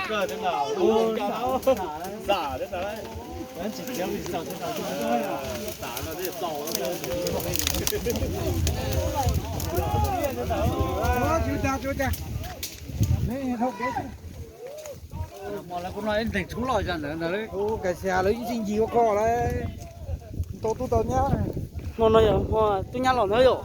Lawv kuj noj ib nteeg tshoob loj zog ntawd ntag. Ua kav xia lawv ib txij ncig ua koj lawm. Tau tub tau nyab. Hmo no yog hmo tub nyab los ntag yom.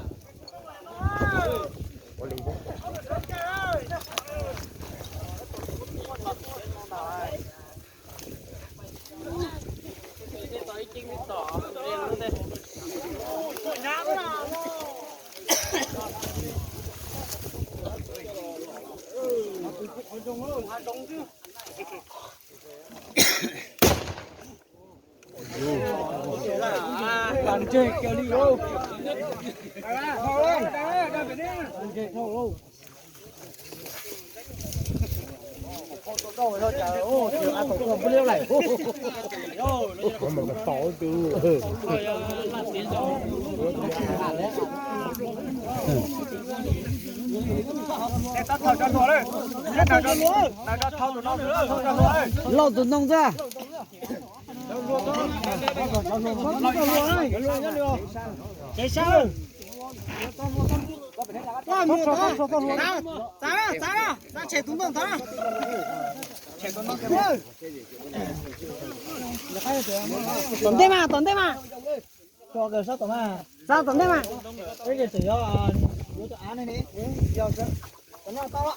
Lauj tus ntoo txaj. Tom ntej mas, tom ntej mas. Sab tom ntej mas. Peb tseem yuav yuav cov av ne, yog tom no tau.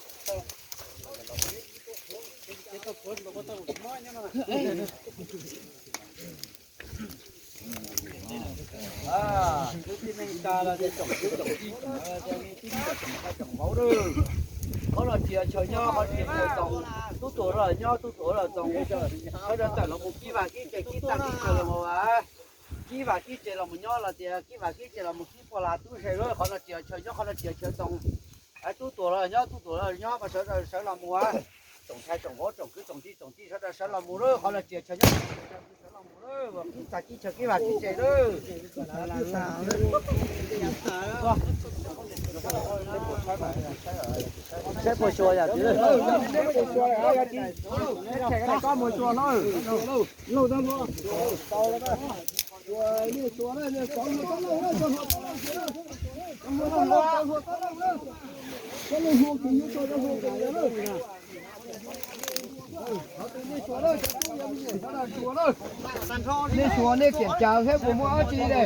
Kwv tij neej tsa los tias tsoom kwv tsoom tij, tsoom tij tsoom hlob tsoom vauv, qhov no tsis yog chaw nyob, qhov no tsis yog chaw txoos. Tub tuam los nyob, tub tuam los txoos, sawv daws tawm los mus kib vaj kib tsev, kib tag kib chaw los mus, kib vaj kib tsev los mus nyob los tias kib vaj kib tsev los mus kib poj lag tub se lawm, qhov no tsis yog chaw nyob, qhov no tsis yog chaw txoos. Tub tuam los nyob, tub tuam los nyob, mas sawv daws sawv los mus. Tsoom ntxhais tsoom vauv tsoom kwv tsoom tij tsoom tij sawv daws sawv los mus lawm, qhov no tsis yog chaw nyob, qhov no tsis yog chaw txoos. Kib tag kib chaw kib vaj kib tsev lawm. Saib puas xyuas yam twg. Nej xyuas nej kiam cas thiab puas muaj dab tsi ne?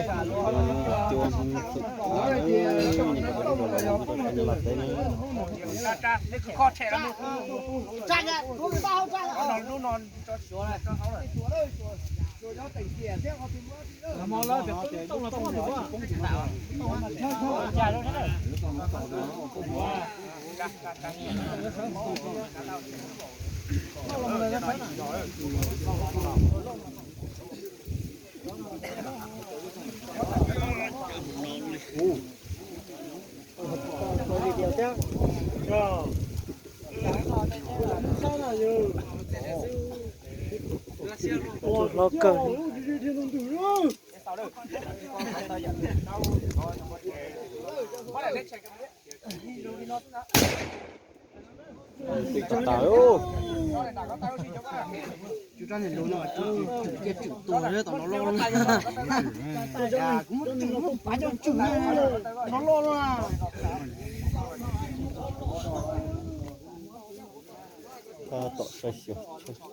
Hlob kawg. Tsis tas. Tus rab niag lus no cia tswm tua tom no loj. Kuv muab tswm, muab pav coj tswm no loj loj. Tab tom saib xyuas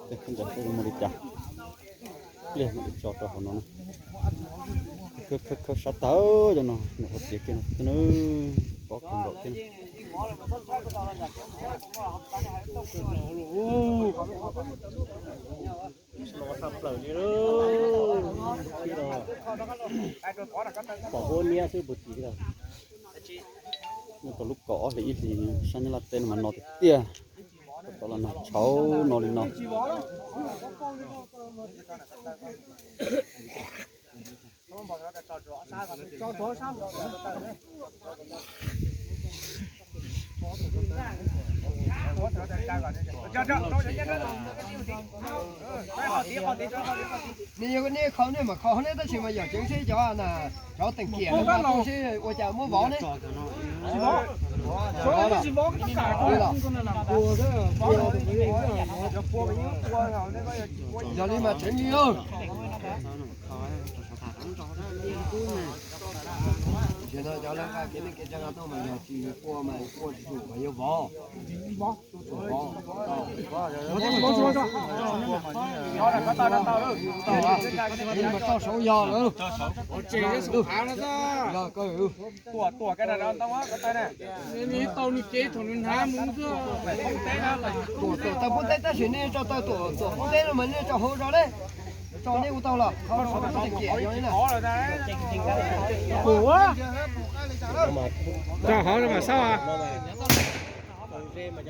tej khaub ncaws saib zoo li cas. Pliag mam li tso rau hauv no na. Khawb khawb sab tag cov no, nws hauv txiav kiag no xwb na. Pob kawg nkaus thiab. Pom huab niab xwb puag tim. Nyob tau lub kaum ob hlis ib hlis sab Nyab Laj teb no mas no tiag tiag. Tau los nag tshauv no li no. Nej yog nej kho nej mam kho nej, tab sis mas yam tseem seb cov na, cov teem kiam no seb ua cas muab vov ne. Yog li mas tseem li. Tiam no cov lawv nqa kev neej kev tsav no tuaj mas yog tsis quaj mas quaj tsis tsum mas yuav vov. Toj saud yog lawm. Yog kawg. Tuam tau poob teb tab sis nej tso tau tuam poob teb no mas nej tso hauv zog ne. Tso nej ua tau los qhov no tau tias ciam yog li na. Tso hauv mas xauj. Maj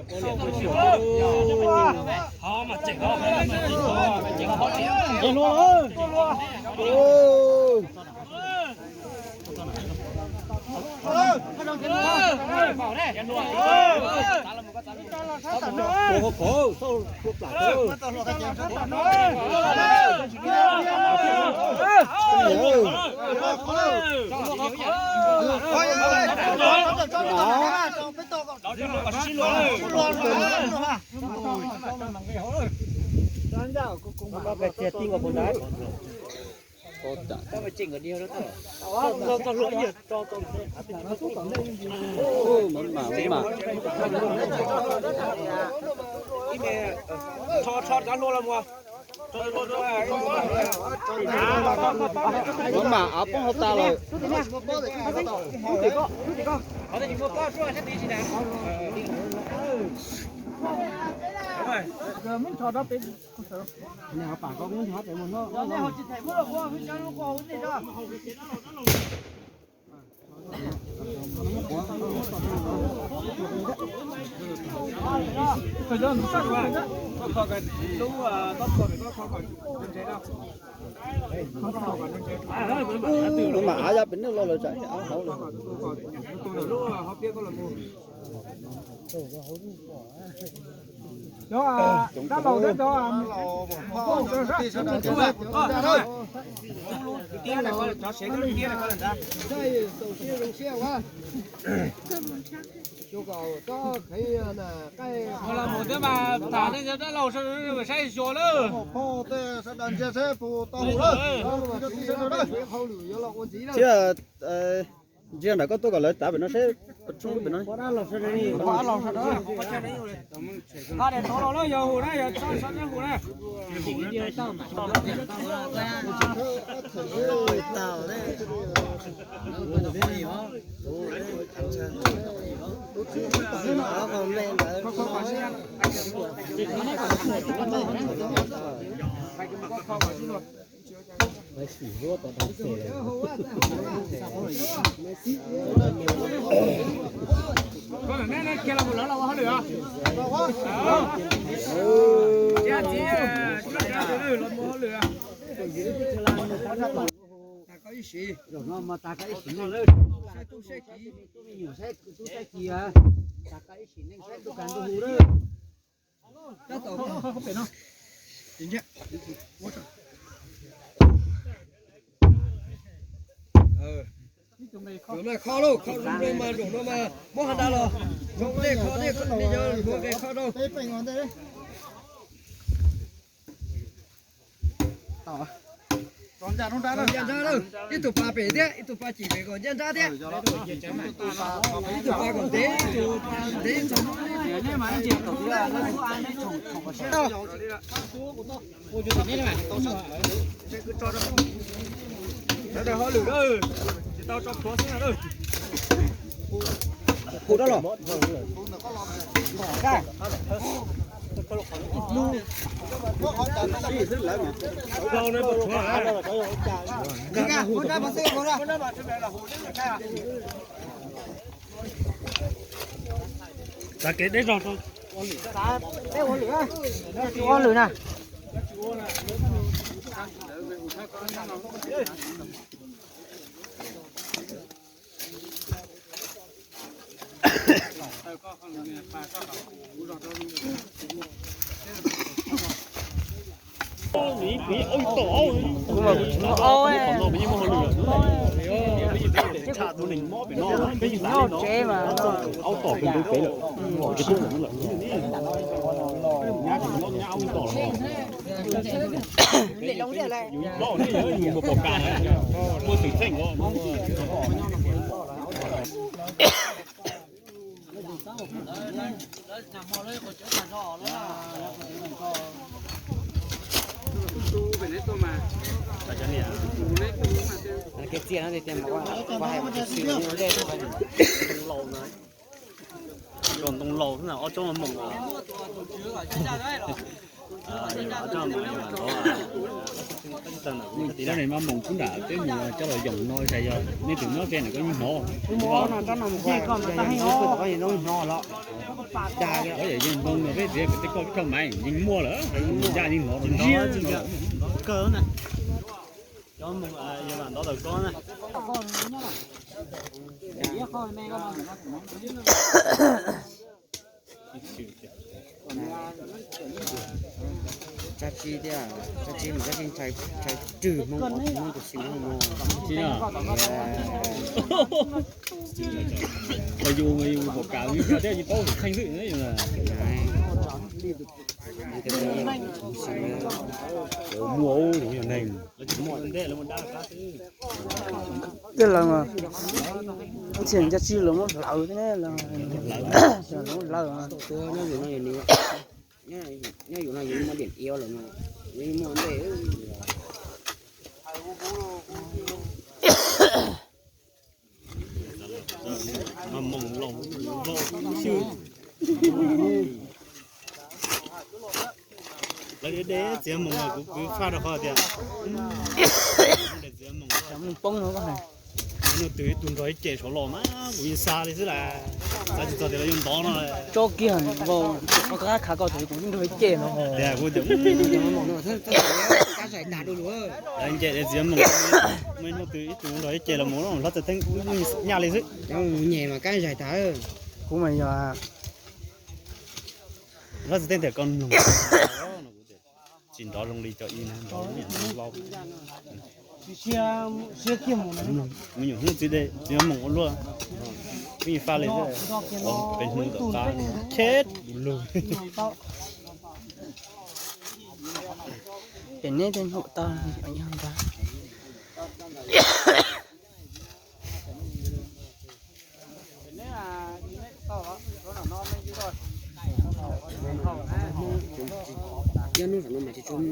mam av poob hauv tas lawm. Maj mam av ya pem nej los lawm tsam av hauv lawm. Cov dab laug thiab cov Ua los mus thiab mas tham nej cov dab laug sawv daws saib xyuas lawm. Thiab ntsia nram koj tuaj kom lawv tav pem no seb, tshoob pem no. Koj lawm ne, kiag los mus lawv los ua hauj lwm os. Cab txiv, cab txiv los mus hauj lwm. Tas koj ib sim, zaum no mas tas koj ib sim neej, saib tub saib kiv, tub me nyuam saib tub saib kiv, tas koj ib sim neej saib tub kag ntuj hu lawm. Zaum no kho lauj, kho zoo zoo mas zaum no mas muab has da los zoo tej kho tej, nej cov hluav nqe kho rau. Ncaj nrab lawm, ib tug pa pem thiab ib tug pa cim pem kom ncaj nrab thiab. Ib tug pa kom ntev, ib tug pa ntev txog hnub. Sawv daws hauj lwm lawm, tsis tau tso plhuav xwb na. Hu rab los. Txav kev deb zog rau. Peb ua lwm, ua lwm na. Nyob tsev mas aub tom pem lawm. Kev txiaj no tias tias mus ua hais ua tus xwm ua ntej. Ntoo laus xwb na, ob tsob moos. Cov ne mas moos kub nram peb mus coj los yoom no, xyov yog nej tus nyob ze ntawm koj yeej hnov. Hnov no, tsob no mus koj hnov los. Dag, koj yog yeej ntoo no peb txiv kwv tij koj ib txoj mais yeej muaj lawm, ncaj yeej hnov los ntau kawg na. Cov moos yog lam ntov tawm koj na. Tsab tsib thiab, tsab tsib mas koj tsis ntshai, ntshai rwg Hmoob, Hmoob tus xwm Hmoob. Yus mas yus pom kam yus thiab yus paub tus kheej xwb. Muaj ub yog neeg. Tej lawv mas txhia ncaj tsib lawv muab hlawv thiab, lawv muab hlawv. Nyob yus no yus muaj diam iav lawm, muaj ntej. Lawv de txiav moos, kuv kwv faj rau qhov tias de txiav moos, ib tug ib tug nrog ib ce saud los mas kuv yeej xa li xwb las. Xav tsis txog tias lawv yuav ntov no. Tsob kiag nkaus, qhov khav khav koj tus kuv yeej nrog ib ce no. Tias kuv tias lawv nce de txiav moos, muaj ib tug ib tug nrog ib ce los mus hlob txawj teeb nyaj li xwb. Nyem mas kab zais tas. Kuv mas yog hlob txawj teeb tias koj mloog, tsis nrov zoo li cov ib na, nrov niam lau. Me nyuam hnub txiv de txiav moos ua luaj, kuv yeej faj li xwb. Peb hnub tom qab cheb lug. Ces neb tej hnub tau ntag.